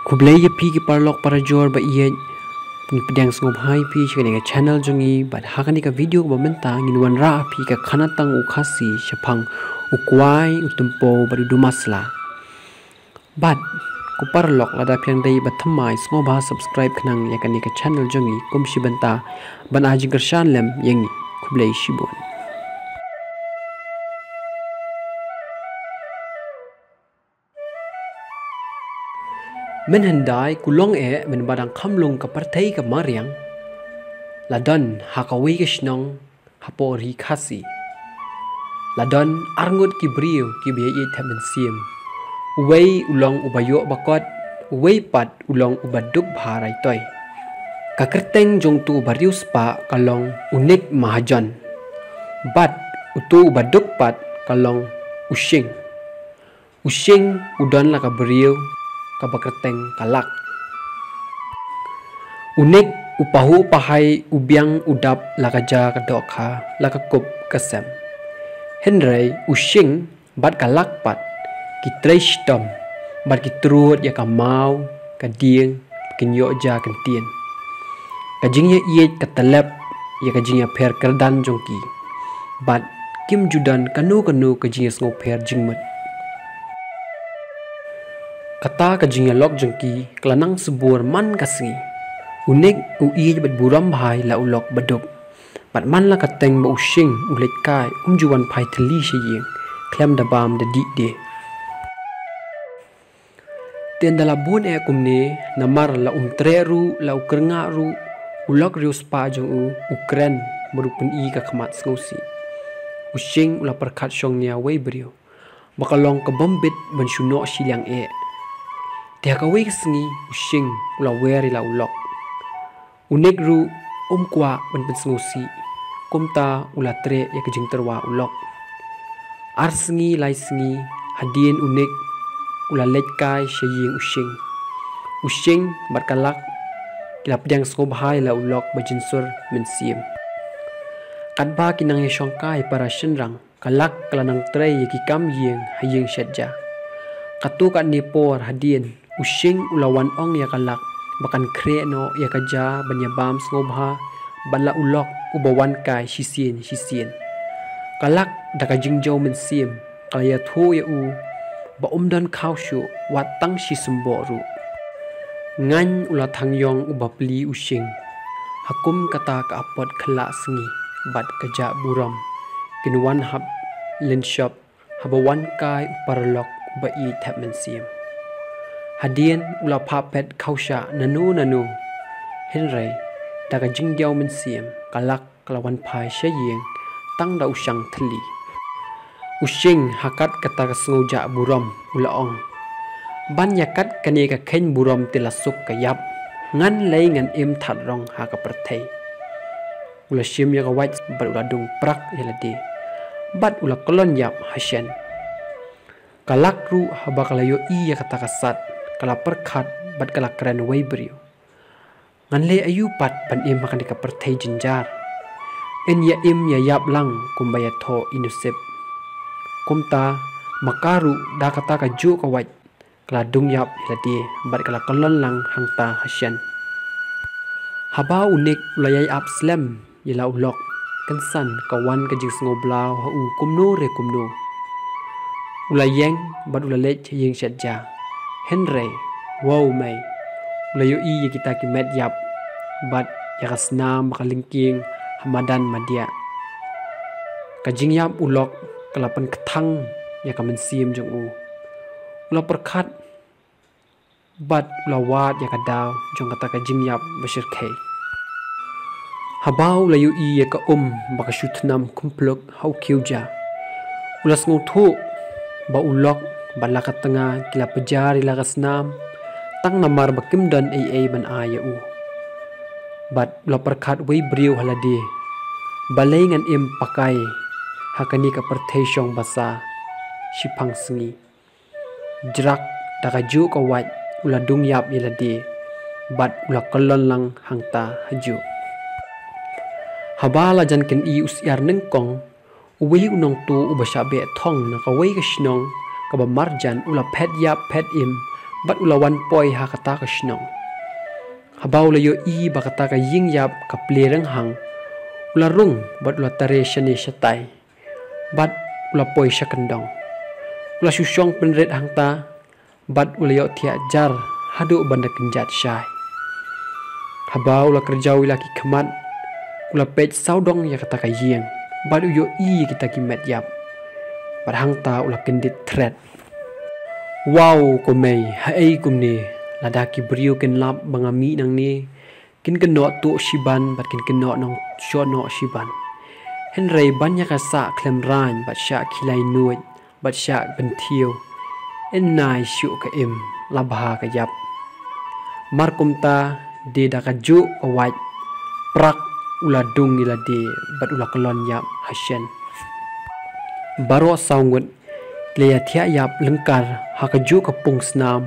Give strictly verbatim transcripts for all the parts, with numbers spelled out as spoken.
Khublei ïa phi ki paralok parajor ba ïeit. Ngi pdiang sngewbha ïa phi sha kane ka channel jong ngi, bad ha kane ka video ba mynta ngin wanrah ïa phi ka khana tang u Khasi shaphang u kwai, u tympew bad u dumasla. Bad ko paralok, lada phi dang dei ba thymmai, sngewbha subscribe khnang ïa kane ka channel jong ngi kum shi bynta ban ai jingkyrshan lem ïa ngi. Khublei shibun. Mynhyndai, ku long eh mynba dang kham long ka pyrthei ka mariang, la don ha kawei ka shnong hapoh ri Khasi, la don arngut ki briew kiba ïeit thep mynsiem. Uwei u long uba ïoh ba kot, uwei pat u long uba duk bha raitoi. Ka kyrteng jong uto uba riewspah ka long u Nik Mahajon, bad uto uba duk pat ka long u Shing. U Shing u don la ka briew kaba kyrteng ka Lak. U Nik u pahuh pahai, u biang u dap la ka ja ka dohkha, la ka kup ka sem. Hynrei u Shing bad ka Lak pat ki trei shitom, bad ki trud ïa ka maw ka dieng, kin ïoh ja kin tieng. Ka jingïaieit ka tyllep ïa ka jingïapher kyrdan jong ki, bad kim ju don kano kano ka jingïasngewpher jingmut. Kata ka jingïalok jong ki ka la nang subur man ka sngi. U Nik u ïeit bad burom bha ïa la u Lok ba duk, bad man la ka teng ba u Shing u leit kai, um ju wan phai thylli sha ïing khlem da bam da dih de. Te ynda la bun eh kumne, namar la um treh ruh, la u kyrngah ruh, u Lok riewspah jong u u kren bad u pyni ka khmat sngewsih. U Shing u la pyrkhat shong nia wei briew ba ka long ka bym bit ban shu noh shiliang eh. Te ha kawei ka sngi u Shing u la wer ïa la u Lok. U Nik ruh um kwah ban pynsngewsih, kumta u la treh ïa ka jingtyrwa u Lok. Ar sngi lai sngi hadien u Nik u la leit kai sha ïing u Shing. U Shing bad ka Lak ki la pdiang sngewbha ïa la u Lok ba jynsur mynsiem. Katba ki nang ïashong kai para shynrang, ka Lak ka la nang trei ïa ki kam ïing ha ïing shet ja. Katto katne por hadien, u Shing u la wan ong ïa ka Lak ba kan khreh noh ïa ka ja ban ïa bam sngewbha bad la u Lok uba wan kai shisien shisien. Ka Lak da ka jingjaw mynsiem ka la ïathuh ïa u ba um don khaw shuh, wat tang shi symboh ruh. Ngan u la thang ïong uba plie u Shing. Ha kum kata ka apot khyllah sngi bad ka jah burom, kin wan hap lynshop haba wan kai u paralok uba ïeit thep mynsiem. Hadien u la phah phet khawshah nano nano. Hynrei da ka jingdiaw mynsiem ka Lak ka la wan phai sha ïing tang da u shang thylli. U Shing ha kat kata ka sngewjah burom u la ong, ban ïa kat kane ka kheiñ burom te la suk ka ïap. Ngan lei ngan im thad rong ha ka pyrthei. U la shim ïa ka wait bad u la dung prak ïa lade, bad u la kyllon ïap ha shen. Ka Lak ruh haba ka la ïohi ïa kata ka sat, ka la pyrkhat bad ka la kren wei briew. Ngan leh aïu pat ban im ha kane ka pyrthei jynjar. Yn ïa im ïa ïap lang kumba ïathoh i nusip. Kumta ma ka ruh da kata ka juh ka wait ka la dung ïap ïa lade bad ka la kyllon lang hangta ha shen. Haba u Nik u la ïai ap slem ïa la u Lok, kynsan ka wan ka jingsngewblaw ha u kumno re kumno. U la ïeng bad u la leit ha ïing shet ja. Hynrei wow mei, u la ïohi ïa kita ki met ïap bad ïa ka snam ba ka lyngkhieng ha madan madiah. Ka jingïap u Lok ka la pynkthang ïa ka mynsiem jong u. U la pyrkhat bad u la wad ïa ka daw jong kata ka jingïap ba shyrkhei. Haba u la ïohi ïa ka um ba ka shu thnam khumpluk ha u khiew ja, u la sngewthuh ba u Lok bad la ka tnga ki la pjar ïa la ka snam tang namar ba kim don ei ei ban ai ïa u. Bad u la pyrkhat wei briew ha lade, balei ngan im pakai ha kane ka pyrthei shong basa shiphang sngi. Jrak da ka juh ka wait u la dung ïap ïa lade bad u la kyllon lang hangta ha juh. Haba la jan kynti u syiar nyngkong, uwei u nongtuh uba shah beh thong na kawei ka shnong kaba marjan u la phet ïap phet im bad u la wan poi ha kata ka shnong. Haba u la ïohi ba kata ka ïing ïap ka plie rynghang, u la rung bad u la tare shane shatai, bad u la poi sha kyndong. U la shu shong pynrit hangta, bad u la ïohthiah jar haduh ban da kynjat shai. Haba u la kyrjaw ïa la ki khmat, u la peit sawdong ïa kata ka ïing, bad u ïohi ïa kita ki met ïap. Bad hangta u la kyndit thret. Wow, ko mei, haei kumne, lada ki briew kin lap ba nga mih nangne, kin kynnoh tuh shiban bad kin kynnoh nongshong noh shiban. Hynrei ban ïa ka sah khlem raiñ bad shah khilai nuid bad shah bynthiew, yn nai shuh ka im, la bha ka ïap. Mar kumta, de da kajuh ka wait, prak u la dung ïa lade bad u la kyllon ïap ha shen. Baroh saw ngut ki la ïathiah ïap lyngkar ha kajuh ka pung snam,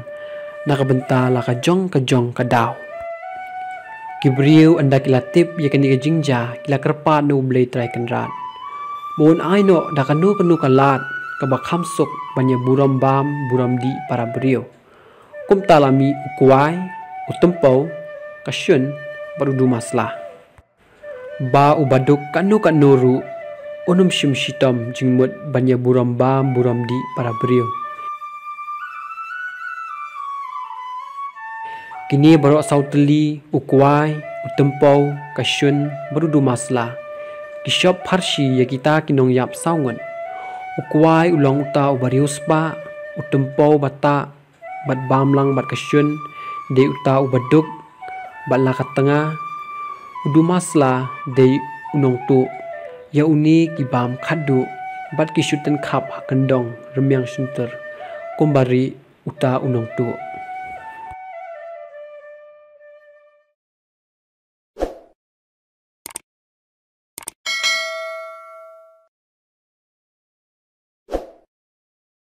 na ka bynta la ka jong ka jong ka daw. Ki briew ynda ki la tip ïa kane ka jingjia, ki la kyrpad na U Blei Trai Kynrad ba un ai noh da kano kano ka lad kaba kham suk ban ïa burom bam burom dih para briew. Kumta la mih u kwai, u tympew, ka shun, bad u dumasla. Ba u baduk kano kano ruh un ym shim shitom jingmut ban ïa burom bam burom dih para briew. Kine baroh saw tylli, u kwai, u tympew, ka shun, bad u dumasla, ki shop pharshi ïa kita ki nongïap saw ngut. U kwai u long uta uba riewspah, u tympew ba tah bad bam lang bad ka shun dei uta uba duk bad la ka tnga, u dumasla dei u nongtuh. Ïa une ki bam khatduh bad ki shu tynkhap ha kyndong rmiang shyntur kumba rieh uta u nongtuh.